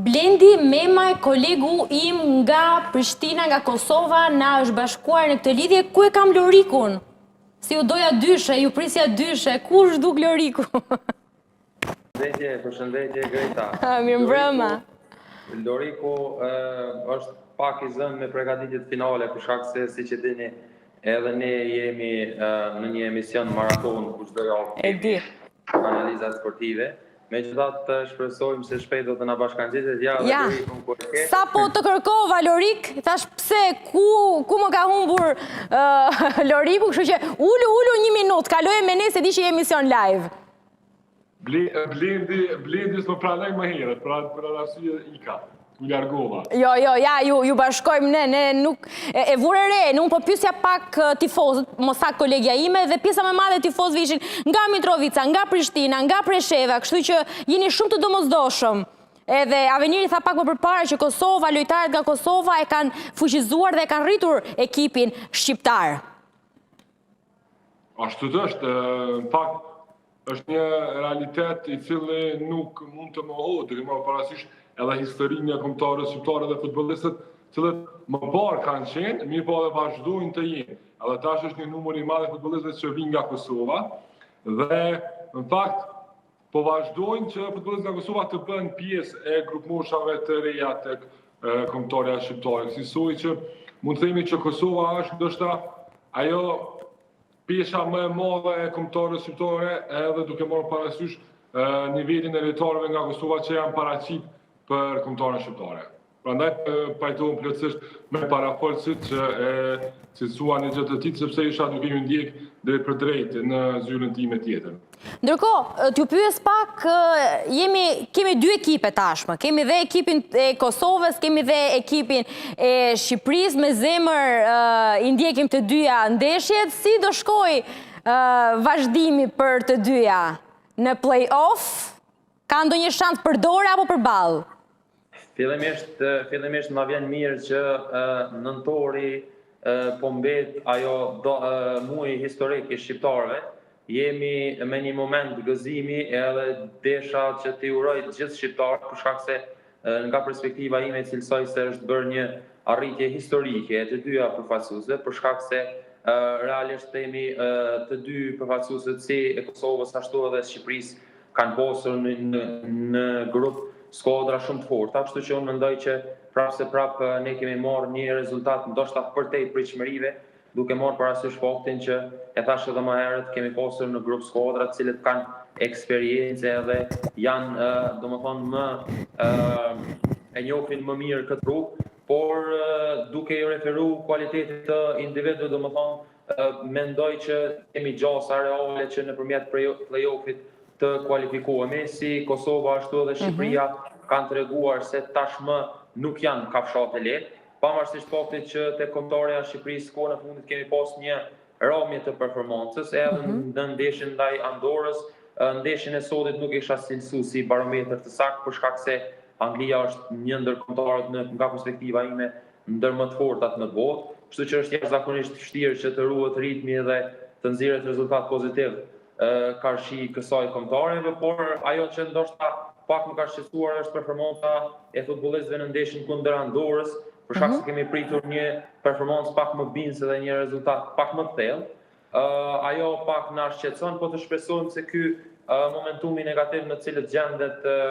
Blendi Memaj, kolegu im nga Prishtina, nga Kosova, na është bashkuar në këtë lidhje. Ku e kam Lorikun? Si ju doja dyshe, ju prisja dyshe, ku u zhduk Loriku? Përshëndetje, përshëndetje Greta. Mirëmbrëma. Loriku është pak i zënë me pregaditjet finale, për shkak se siç e dini, edhe ne jemi në një emision maraton, ku çdo javë E di. analizat sportive. Megjithatë shpresojmë se shpejt do të na bashkangjitet ja dhe Ja. Lorikun ku e ke. Sa po të kërkova Lorik, thash pse ku ku më ka humbur uh, Loriku, kështu që ulu ulu një minutë, kaloje me ne se di që je emision live. Blendi, Blendi s'më pranoi më herët, pra për atë arsye ika, u largova. Jo, jo, ja, ju, ju bashkojmë ne, ne nuk, e, e vure re, unë po pysja pak tifozët, më tha kolegja ime, dhe pjesa më e madhe e tifozëve ishin nga Mitrovica, nga Prishtina, nga Presheva, kështu që jeni shumë të domosdoshëm. Edhe Aveniri tha pak më përpara që Kosova, lojtarët nga Kosova e kanë fuqizuar dhe e kanë rritur ekipin shqiptar. Ashtu është, në fakt, është një realitet i cili nuk mund të mohohet, duke marrë parasysh edhe historinë e kombëtares shqiptare dhe futbollistët, të cilët më parë kanë qenë, mirëpo edhe vazhdojnë të jenë. Edhe tash është një numër i madh i futbollistëve që vijnë nga Kosova dhe në fakt po vazhdojnë që futbollistët nga Kosova të bëhen pjesë e grupmoshave të reja tek kombëtarja shqiptare. Kësisoj që mund të themi që Kosova është ndoshta ajo pesha më e madhe e kombëtares shqiptare edhe duke marrë parasysh nivelin e lojtarëve nga Kosova që janë paraqit për kombëtaren shqiptare. Prandaj pajtohem plotësisht me parafolësit që e cilësuan një gjë të tillë sepse isha duke ju ndjek drejtpërdrejt në zyrën time tjetër. Ndërkohë, t'ju pyes pak, jemi, kemi dy ekipe tashmë, kemi dhe ekipin e Kosovës, kemi dhe ekipin e Shqipërisë, me zemër i ndjekim të dyja ndeshjet, si do shkojë vazhdimi për të dyja? Në play-off, ka ndonjë shans për dore apo për ballë? Fillimisht, fillimisht ma vjen mirë që nëntori po mbet ajo do, muaji historik i shqiptarëve. Jemi me një moment gëzimi edhe desha që t'i uroj të gjithë shqiptarët për shkak se nga perspektiva ime cilësoj se është bërë një arritje historike e të dyja përfaqësuesve për shkak se realisht themi të dy përfaqësuesit si e Kosovës ashtu edhe Shqipërisë kanë pasur në, në, në grup skuadra shumë të forta, kështu që unë mendoj që prapë se prapë ne kemi marrë një rezultat ndoshta përtej pritshmërive, duke marrë parasysh faktin që e thash edhe më herët kemi pasur në grup skuadra të cilët kanë eksperiencë edhe janë domethënë më e njohin më mirë këtë rrugë, por duke i referu kualitetit të individëve, domethënë mendoj që kemi gjasa reale që nëpërmjet play-offit të kualifikohemi, si Kosova ashtu edhe Shqipëria mm -hmm. kanë treguar se tashmë nuk janë kafshatë e lehtë, pavarësisht faktit që te kombëtarja e Shqipërisë kohën e fundit kemi pas një ramje të performancës, edhe mm -hmm. në ndeshjen ndaj Andorës, ndeshjen e sotit nuk e kisha cilësu si barometër të saktë për shkak se Anglia është një ndër kombëtarët në nga perspektiva ime ndër më të fortat në botë, kështu që është jashtëzakonisht vështirë që të ruhet ritmi dhe të nxirret rezultat pozitiv karshi kësaj kombëtareve, por ajo që ndoshta pak më ka shqetësuar është performanca e futbollistëve në ndeshjen kundër Andorës, për shkak se mhm. kemi pritur një performancë pak më bindëse dhe një rezultat pak më të thellë. Uh, ajo pak na shqetëson, po të shpresojmë se ky uh, momentumi negativ në të cilët gjendet uh,